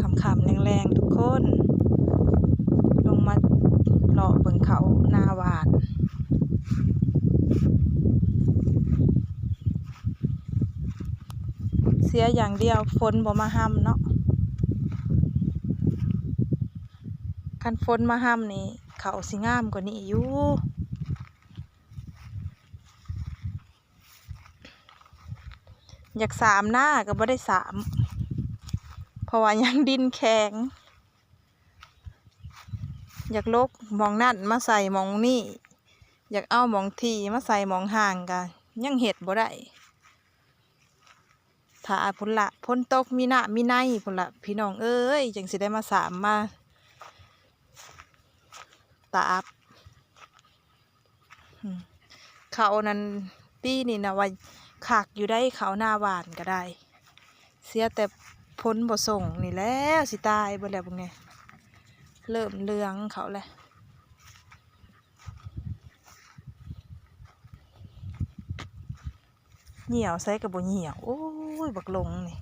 ຄ່ຳໆແລງໆ ທຸກຄົນ ລົງມາເລາະເບິ່ງເຂົ້ານາຫວ່ານ. ເສຍຢ່າງດຽວຝົນບໍ່ມາຮຳເນາະ. ຄັນຝົນມາຮຳນີ້ ເຂົ້າຊິງາມກວ່ານີ້ຢູ່. ຢາກສາມນາກໍບໍ່ໄດ້ສາມ ເພາະວ່າຍັງດິນແຂງ. ຢາກຫຼົກໝ່ອງນັ້ນມາໃສ່ໝ່ອງນີ້ ຢາກເອົາໝ່ອງທີ່ມາໃສ່ໝ່ອງຫ່າງ ກໍຍັງເຮັດບໍ່ໄດ້. ຖ້າພຸ້ນລະ ຝົນຕົກມີນ້ຳມີໃນພຸ້ນລະ ພີ່ນ້ອງເອີຍ ຈັ່ງຊິໄດ້ມາສາມມາຕາບ. ອືມ ເຂົ້ານັ້ນ ປີນີ້ນະວ່າຄັກຢູ່ໄດ໋ ເຂົ້ານາຫວ່ານກໍໄດ້ ເສຍແຕ່ຝົນບໍ່ສົ່ງນີ້ແຫຼະ ຊິຕາຍເບິດແລ້ວ. ເບິ່ງແດ່ ເລີ່ມເຫຼືອງເຂົ້າແລ້ວ. ຍ່ຽວໃສກໍບໍ່ຍ່ຽວ. ໂອ້ຍ ບັກຫຼົງນີ້